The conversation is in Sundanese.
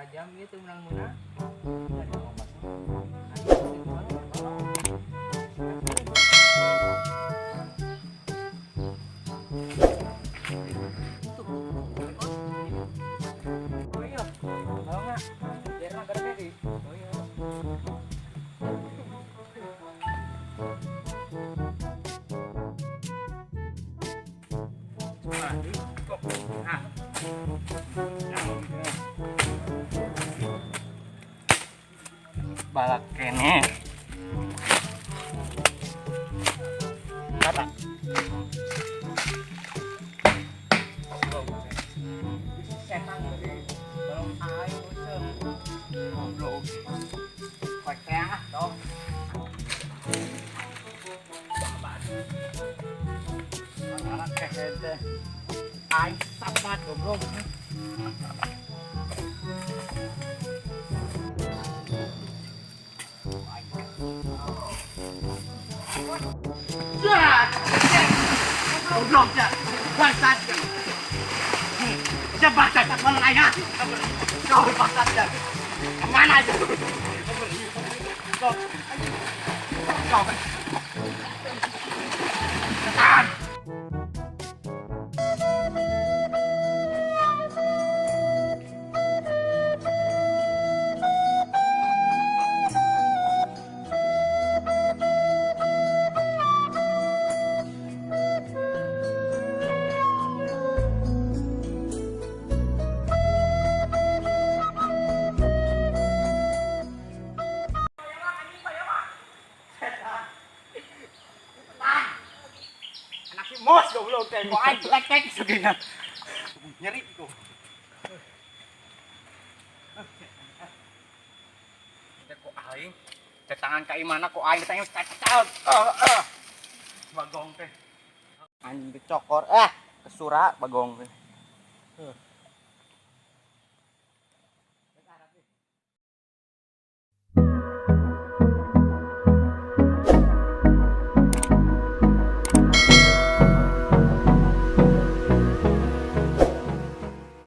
Sabaraha jam ieu teu meunang-meunang. Ada obat mah. Ayo, tolong. Oh iya, tolong nggak? Biar nggak gede di. Oh iya. Ah. Balak kene. Kata. Setan dari balong aing useup. Goblok. Koceng ah, dong. Anak kehed teh. Aing sapat goblok. Goblok ya. Bangsat. Ya bangsat, malah aing ah. Kau bangsat ya. Kemana aja? Kau. Kau. Setan. Anak si Mos goblok teh kok aing lecek segina. Nyeri kok. Teh kok aing teh tangan ka imana kok aing teh cacat. Bagong teh. Anjing dicokor kesura bagong teh.